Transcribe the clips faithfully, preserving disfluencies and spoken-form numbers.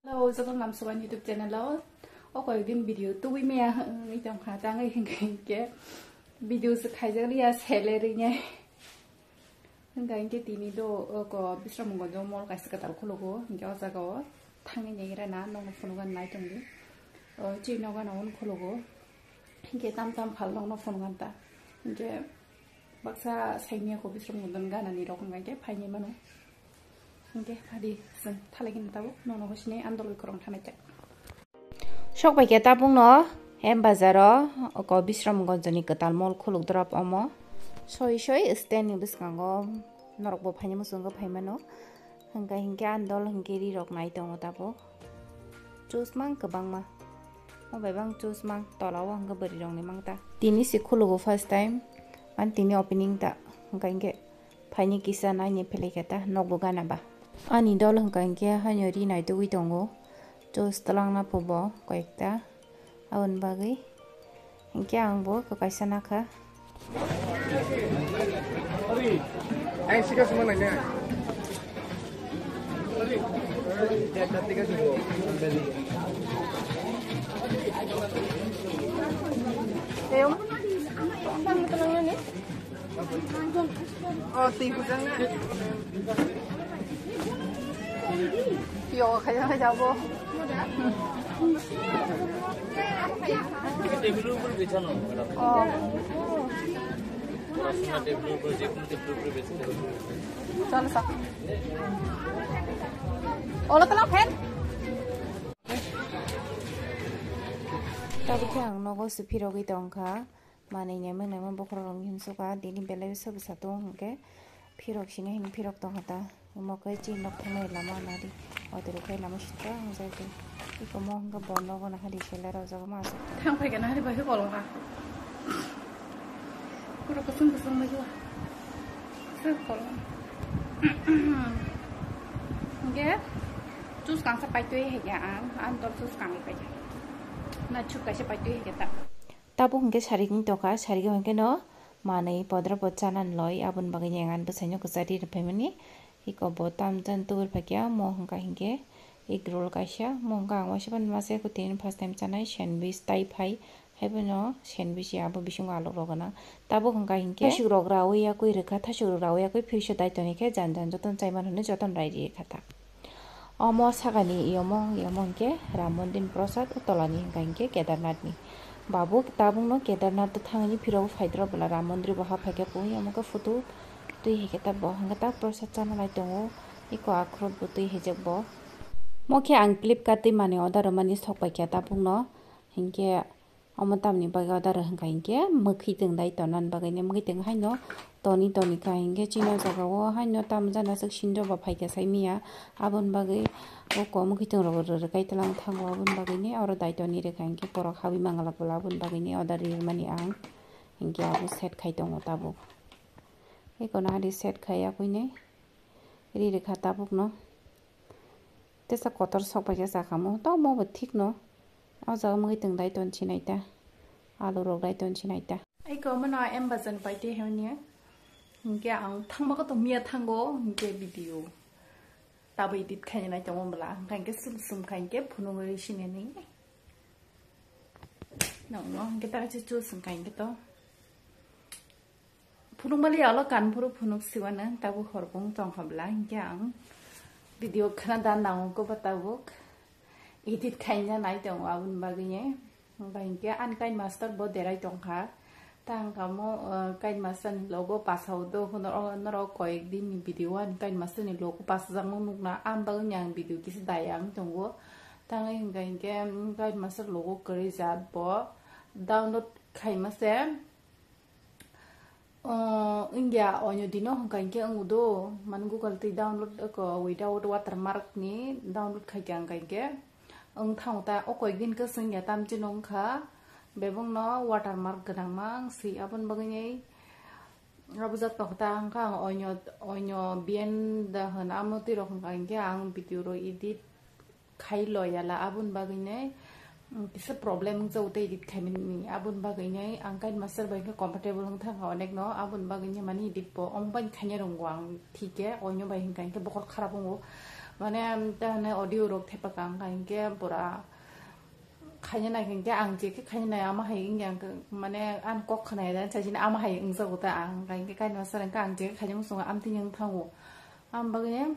Hello, joto namsoban YouTube channel o. O koyekdin video tubui maya wngwi tongkha, tangwi hinkhe hinkhe video se khaijak liya, salary nai. Hinkhe hinkhe tini do oko Bisramganj o mall kaisa kwtal khulugo, hinkhe o jaga o thangwi naigra na nokno phunukgani nai tongdi. O chini nokgana hwn khulugo, hinkhe tam tam phal nokno phunukgani ta. Hinkhe baksa saimya ko Bisramganj gana ni rok hinkhe phaini mano. Hinkhe phadi chwng thalai khe tabuk nono hosini andol bai khorang thanai ta. Sok bai khe tabuk no M Bazar o oko Bisramganj ni kwtal mall khuluk drop omo. Soi soi stand ni bwskango norok bo phaini muchungo phai mano. Hinkhe hinkhe andol hinkhe ri rok nai tongo tabuk. Chusmang kwbangma. O bai bang chusmang tola o hinkhe bwrwi rok ni mang ta. Tini se khulugo first time. Ani tini opening ta. Hinkhe hinkhe phaini kisa naini philai khe ta nokbo gana ba. Ani dol hwnkha hinkhe haino ri naitugwi tongo. Juice twlangna phubo koyekta. Aboni bagwi hinkhe ang bo kaisa nakha. Yo, kaya kaya bo. Oh. Chalo sa. Olo tala fan. Tabuk khe ang nogo se phirogwi tongkha. Manwi naima naima bokhorok rok hinsuka, tini belai bwsa bwsa tongo hinkhe phirok sini hini phirok tongkha ta. Omo khe chini nok thangmani lama nadi. Auto rok khai lama sitra ang jai khe. Iko mo hwnkhe bo nogo nahadi seller o jaga ma aswk. Thang phai khe nahadi bai khe kolong kha. Pura kusung kusung bai khe. Sir kolong. Hinkhe juice kangsa paitwi hai khe ang, ang dol juice kangwi pai khe. Na chup kaisa paitwi hai khe ta. Tabuk hinkhe sarigwng tongkha, sarigwng hinkhe no manwi podra pod chanani loi, aboni bagwi neng ani bwsaino kwchari rwphaimani. Iko bo tamjani tubur phaikya, mo hwnkha hinkhe egg roll kaisa, mo hwnkha ang waisa phano masa yakwi tini first time chanai, sandwich tai phai, haiphano sandwich ya abo bisingo alu rok gwnang. Tabuk hwnkha hinkhe thasuk rok rawi yakwi rwkha, thasuk rok rawi yakwi phirisa dai toni khe jan jan jotono chaiman hwnwi jotono rai rikha ta. Omo sakani yomo, yomo hinkhe Ram Mondir ni prosad, o tolani hwnkha hinkhe Kedarnath ni. Babu tabukno Kedarnath o thangwi phirogwi phaidrop bwla Ram Mondir bo haphaikhe pung, omo khe photo twi hai khe ta bo hwnkhe ta prosad chana lai tongo, eko akhorot bo twi haijak bo. Mo khe ang Flipkart twi manwi order rwmani sok paikha tabukno, hinkhe Omo tamni bagwi order hwnkha hinkhe mwkhwitwng dai tonani bagwi ne mwkhwitwng haino toni toni kha hinkhe chini o jaga o haino tamo jani aswk sinjo ba phaikha saimanya aboni bagwi o ko mwkhwitwng rok rwrwk kai twlang thango aboni bagwi ne oro dai toni rwkha hinkhe borok habwi manglak bwla aboni bagwi ne order rirwmani ang hinkhe abo set khai tongo tabuk. Eko no ari set khai yakwi ne ri rwkha tabuk no. Tesa kotor sok bai khe chakha mo, tamo bo thik no. O jaga mwkhwitwng dai ton sinai ta. Alu rok dai ton sinai ta. Ai ko mano em bazan pai te hemni. Hinkhe ang thangma ko to miya thango hinkhe video. Tabo edit khai nai tongo bwla. Hinkhe sum sum khai hinkhe phunung ri sinani. Nong no hinkhe ta chu chu sum khai hinkhe to. Phunuk mali alo kan phuru phunuk siwano tabuk hor bung tongkha bwla hinkhe ang video khna da nango koba tabuk edit khaina nai tongo aboni bagwi ne. Hinkhe ani kain master bo derai tongkha ta ang kamo kain master ni logo pasao do norok koyek din ni video ani kain master ni logo pasajak nukna aboni bagwi ang video kisa dai ang tongo. Tangwi hinkhe hinkhe kain master logo kwrwi jat bo download khaima se. O, wngya, oino dino hwnkha hinkhe wngo do, mani Google twi download, oko, without watermark ni download khaikha hwnkha hinkhe wng thango ta, o koyek din khe swngya tamchino wngkha, bebakno watermark gwnangma wngsi, aboni bagwini abo jak tongkha ta, wngkha ang oino, oino B N da hwn, amo twi rok hwnkha hinkhe ang video rok edit khai loyala aboni bagwinai, mm, kisa problem wngjago tei edit khaimani aboni bagwinai ang kain master bai khe comfortable wng thangkha onekno aboni bagwinai mani edit bo omo bai khaina rwngo ang thik khe oino bai hinkha hinkhe bokhor kharap wngo Mane, ta hwnwi audio rok thepa kha, wngkha hinkhe pura khaina nai hinkhe ang je khe khaina nai ama hai wngya, mane, ang kok khna ya, sajini ama hai wngjago ta ang, wngkha hinkhe kainwi masa wngkha ang je khe khaina muchungo amtwi wng thango. Am bagwi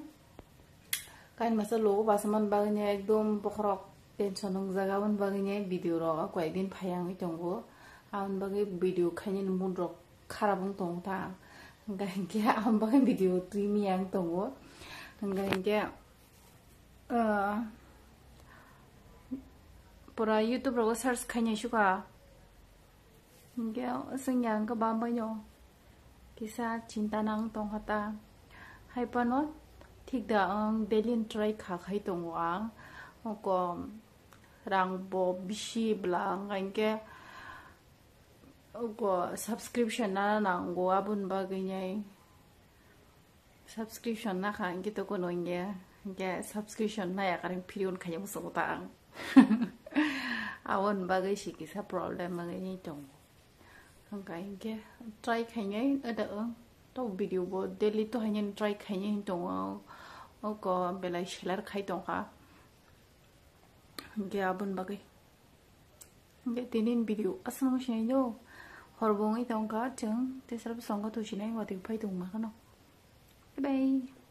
kainwi masa logo basa man bagwi ekdom bokhorok tension wngjak, aboni bagwi video rok koi din phai wngwi tongo, aboni bagwi video khainani mood rok kharap wng tongo ta ang, wngkha hinkhe aboni bagwi video twi miya wng tongo, wngkha hinkhe. Ah, pura YouTube rogo search khainai suka. Hinkhe swngya wngkha bambaino. Kisa chinta nang tongkha ta. Hai phano thik da ang daily try kha khai tongo ang. Oko rang bo bisi bla wngkha hinkhe oko subscription na nango aboni bagwi nai. Subscription nakha, hinkhe to kono hinkhe, hinkhe subscription naya karing free on khaina muchungo ta ang. Aboni bagwi se kisa problem wngwi tongo. Wngkha hinkhe try khainai, ada ang to video bo daily to haino try khainai hin tongo. Oko belai seler khai tongkha. Hinkhe aboni bagwi. Hinkhe tini video aswk no sinai do. Hor bo wngwi tongkha, chwng tesra bwskango to sinai watwi phai tongma kheno. Bye bye.